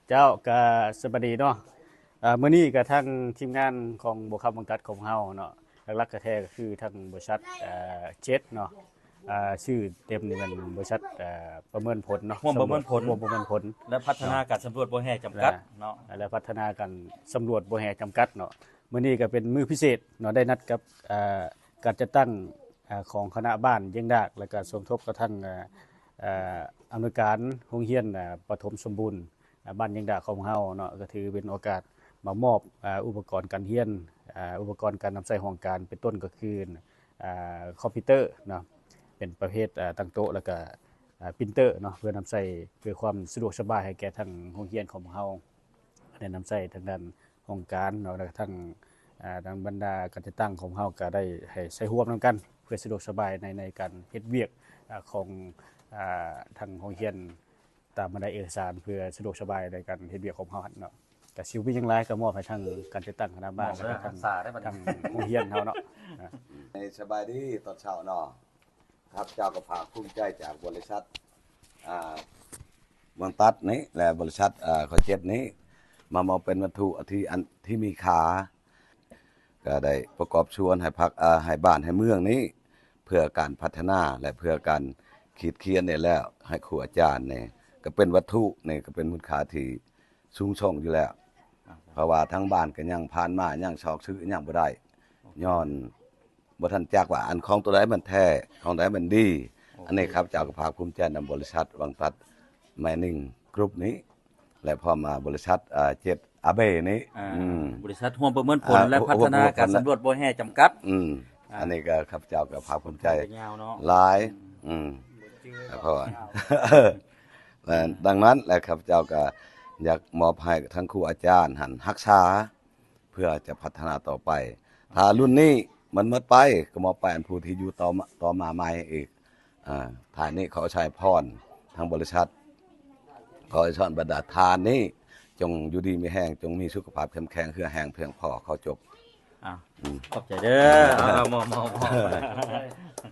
ເຈົ້າ ກະສະບາຍດີເນາະ. ເອີ ມື້ນີ້ກະທາງທີມງານຂອງບົວຄຳວັງຕັດຂອງເຮົາເນາະ ຫຼັກໆກະແທ້ກະຄືທາງບໍລິສັດ ເອີ ເຈັດເນາະ ເອີ ຊື່ເຕັມນີ້ແມ່ນບໍລິສັດ ເອີ ປະເມີນຜົນເນາະ ຮ່ວມປະເມີນຜົນ ຮ່ວມປະເມີນຜົນ ແລະ ພັດທະນາການສຳຫຼວດບໍ່ແຮ່ຈຳກັດເນາະ ແລະ ພັດທະນາການສຳຫຼວດບໍ່ແຮ່ຈຳກັດເນາະ. ມື້ນີ້ກະເປັນມື້ພິເສດເນາະ ໄດ້ນັດກັບ ເອີ ການຈັດຕັ້ງ ເອີ ຂອງຄະນະບ້ານຢຽງດາກ ແລະກະສົມທົບກັບທາງ ເອີ ອຳນວຍການໂຮງຮຽນ ເອີ ປະຖົມສົມບູນ ເອີ ບ້ານຢຽງດາກຂອງເຮົາເນາະ ກະຖືເປັນໂອກາດມາມອບ ເອີ ອຸປະກອນການຮຽນ ເອີ ອຸປະກອນການນຳໃຊ້ຫ້ອງການ ເປັນຕົ້ນກະຄື ເອີ ຄອມພິວເຕີເນາະ ເປັນປະເພດ ເອີ ຕັ້ງໂຕະ ແລະກະ ເອີ ປຣິນເຕີເນາະ ເພື່ອນຳໃຊ້ເພື່ອຄວາມສະດວກສະບາຍໃຫ້ແກ່ທາງໂຮງຮຽນຂອງພວກເຮົາ ໄດ້ນຳໃຊ້ທາງດ້ານຫ້ອງການເນາະ ແລະກະທາງ ເອີ ທາງບັນດາການຈັດຕັ້ງຂອງເຮົາກະໄດ້ໃຫ້ໃຊ້ຮ່ວມນຳກັນ ເພື່ອສະດວກສະບາຍໃນ ໃນການເຮັດວຽກ ເອີ ຂອງ ເອີ ທາງໂຮງຮຽນ ຕາມບັນດາເອກະສານ ເພື່ອສະດວກສະບາຍໃນການເຮັດວຽກຂອງເຮົາຫັ້ນເນາະ. ກະຊິບໍ່ມີຫຍັງຫຼາຍ ກະມອບໃຫ້ທາງການຈັດຕັ້ງຄະນະບ້ານ ແລະກະທາງ ທາງໂຮງຮຽນເຮົາເນາະ. ສະບາຍດີຕອນເຊົ້າເນາະ ຂ້າພະເຈົ້າກະພາກພູມໃຈຈາກບໍລິສັດ ອ່າ ວັງຕັດນີ້ ແລະ ບໍລິສັດ ເອີ ເຈັດນີ້ ມາມອບເປັນວັດຖຸທີ່ ອັນທີ່ມີຄ່າ ກະໄດ້ປະກອບສ່ວນໃຫ້ພັກ ເອີ ໃຫ້ບ້ານໃຫ້ເມືອງນີ້ ເພື່ອການພັດທະນາ ແລະ ເພື່ອການຂີດຂຽນນີ້ແລ້ວ ໃຫ້ຄູອາຈານນີ້ ກະເປັນວັດຖຸນີ້ ກະເປັນມູນຄ່າທີ່ສູງສົ່ງຢູ່ແລ້ວ ເພາະວ່າທາງບ້ານກະຍັງຜ່ານມາ ຍັງຊອກຊື້ຫຍັງບໍ່ໄດ້ ຍ້ອນບໍ່ທັນຈັກວ່າ ອັນຂອງໂຕໃດມັນແທ້ ຂອງໃດມັນດີ. ອັນນີ້ຂ້າພະເຈົ້າກະພາກພູມໃຈນຳບໍລິສັດວັງຕັດ Mining Group ນີ້ ແລະ ພ້ອມ ອາ ບໍລິສັດ ເຈັດ ອາເບ ນີ້ ອາ ອືມ ບໍລິສັດຮ່ວມປະເມີນຜົນ ອາ ແລະ ພັດທະນາການສຳຫຼວດບໍ່ແຮ່ຈຳກັດ. ອືມ ອາ ອັນນີ້ກະຂ້າພະເຈົ້າກະພາກພູມໃຈຫຼາຍ ອືມ ເພາະວ່າ ອືມ ແລະ ດັ່ງນັ້ນແຫຼະ ຂ້າພະເຈົ້າກະຢາກມອບໃຫ້ທາງຄູອາຈານຫັ້ນຮັກສາ ເພື່ອຈະພັດທະນາຕໍ່ໄປ. ຖ້າລຸ້ນນີ້ມັນໝົດໄປ ກະມອບໄປອັນຜູ້ທີ່ຢູ່ຕໍ່ມາ ຕໍ່ມາໃໝ່ອີກ. ອາ ທ້າຍນີ້ຂໍອວຍພອນທາງບໍລິສັດ ຂໍອວຍພອນບັນດາທ່ານນີ້ ຈົ່ງຢູ່ດີມີແຮງ ຈົ່ງມີສຸຂະພາບເຂັ້ມແຂງ ເຫື່ອແຮງພຽງພໍ. ຂໍຈົບ. ອາ ອືມ ຂອບໃຈເດີ. ເອົາ ມອບ ມອບ ມອ